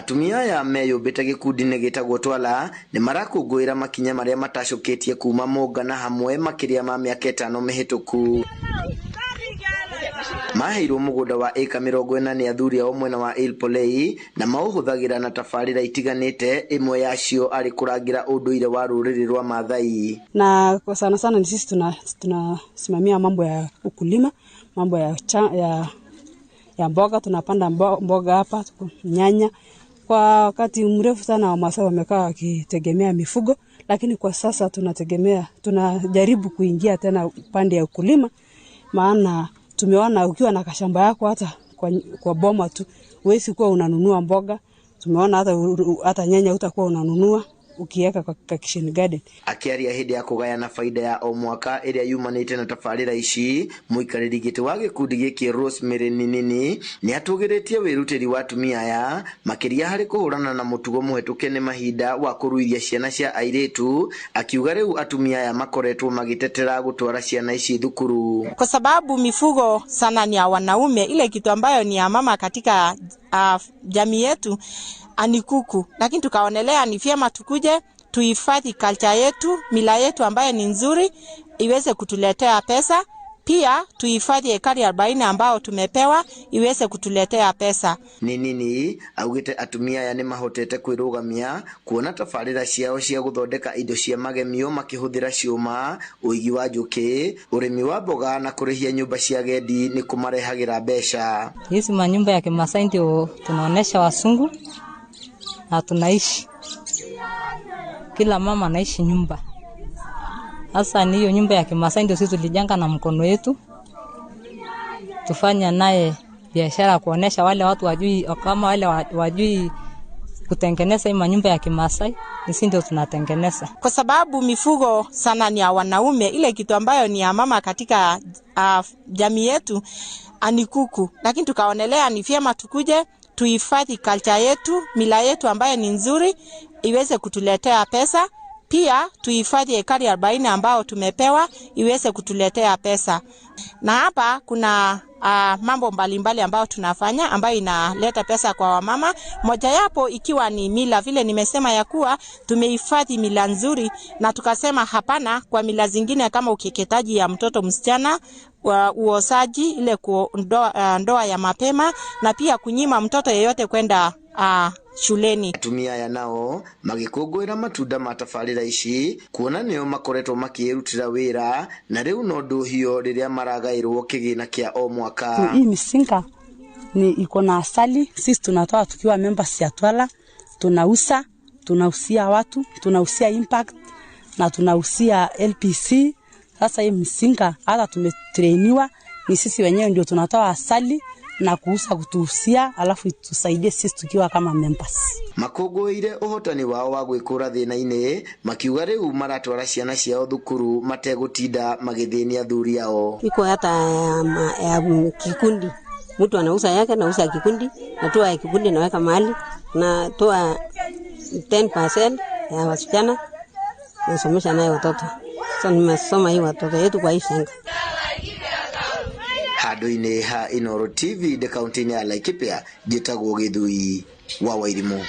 Atumia aya meyũmbĩte gĩkundi-inĩ gĩtagwo Twala nĩ marakũngũĩra makinya marĩa matacũkĩtie kuma mongana hamwe makĩria ma mĩaka 5 mĩhĩtũku. Maheirwo mũgũnda wa ĩka 40 nĩ athuri ao mwena wa Ilpolei na maũhũthagĩra na tabarĩra itiganĩte, ĩmwe yacio arĩ kũrangĩra ũndũire wa rũrĩrĩ rwa Maathai. Na kwa sana sana ni sisi tunasimamia mambo ya ukulima, mambo ya mboga, tunapanda mboga hapa, nyanya. Kwa wakati mrefu sana Wamasai wamekaa wakitegemea mifugo, lakini kwa sasa tunajaribu kuingia tena pande ya ukulima, maana tumeona ukiwa na kashamba yako hata kwa boma tu huwezi kuwa unanunua mboga. Tumeona hata nyanya utakuwa unanunua ukiweka kwa kitchen garden. Akiaria hindi ya kugayana faida ya o mwaka ĩrĩa yumanĩte na tabarĩra ici, mũikarĩri gĩtĩ wa gĩkundi gĩkĩ Rosemary Ninini nĩ atũgĩrĩtie wĩrutĩri wa atumia aya makĩria harĩ kũhũrana na mũtugo mũhetũke nĩ mahinda wa kũruithia ciana cia airĩtu, akiuga rĩu atumia aya makoretwo magĩtetera gũtwara ciana ici thukuru. Kwa sababu mifugo sana ni ya wanaume, ile kitu ambayo ni ya mama katika jamii yetu ni kuku, lakini tukaonelea ni vyema tukuje tuhifadhi culture yetu, mila yetu ambayo ni nzuri, iweze kutuletea pesa. Pia tuhifadhi ekari 40 ambao tumepewa iweze kutuletea pesa. Ni nini augite atumia aya nĩ mahotete kwĩrũgamia kuona tabarĩra ciao cia gũthondeka indo cia magemio makĩhũthĩra ciũma, ũigi wa njũkĩ, ũrĩmi wa mboga na kũrĩhia nyũmba cia agendi nĩ kũmarehagĩra mbeca. Hizi manyumba ya Kimasai ndio tunaonesha wasungu na tunaishi. Kila mama anaishi nyumba. Hasa ni hiyo nyumba ya Kimasai ndio sisi tulijenga na mkono yetu. Tufanya naye biashara kuonesha wale watu wajui, kama wale wajui kutengeneza hii manyumba ya Kimasai, sisi ndio tunatengeneza. Kwa sababu mifugo sana ni ya wanaume, ile kitu ambayo ni ya mama katika jamii yetu ni kuku, lakini tukaonelea ni vyema tukuje tuhifadhi culture yetu, mila yetu ambayo ni nzuri, iweze kutuletea pesa. Pia tuhifadhi ekari 40 ambao tumepewa iweze kutuletea pesa. Na hapa kuna mambo mbalimbali ambayo tunafanya ambayo inaleta pesa kwa wamama. Moja yapo ikiwa ni mila, vile nimesema ya kuwa tumehifadhi mila nzuri na tukasema hapana kwa mila zingine kama ukeketaji ya mtoto msichana, uosaji, ile ndoa ya mapema, na pia kunyima mtoto yeyote kwenda shuleni. Atumia aya nao magĩkũngũĩra matunda ma tabarĩra ici kuona nĩo makoretwo makĩĩrutĩra wĩra na rĩu no ndũhio rĩrĩa maragaĩrwo kĩgĩna kĩa o mwaka. Hii misinga ni iko na asali, sisi tunatoa tukiwa members ya Twala, tunausa, tunausia watu, tunausia Impact na tunausia LPC. Sasa hii misinga hata tumetrainiwa ni sisi wenyewe ndio tunatoa asali na kuusa kutuusia, alafu tusaidie sisi tukiwa kama members. Makũngũĩire ũhotani wao wa gwĩkũra thĩna-inĩ makiuga rĩu maratwara ciana ciao thukuru mategũtinda magĩthĩnia athuri ao. Iko hata ya kikundi, mtu anauza yake, nauza kikundi, natoa ya kikundi naweka mahali, natoa 10% ya wasichana nasomesha naye watoto. Sasa nimesoma hii watoto yetu kwa hii shanga. Handũ-inĩ ha Inooro TV, kaunti-inĩ ya Laikipia, njĩtagwo Gĩthui wa Wairimu.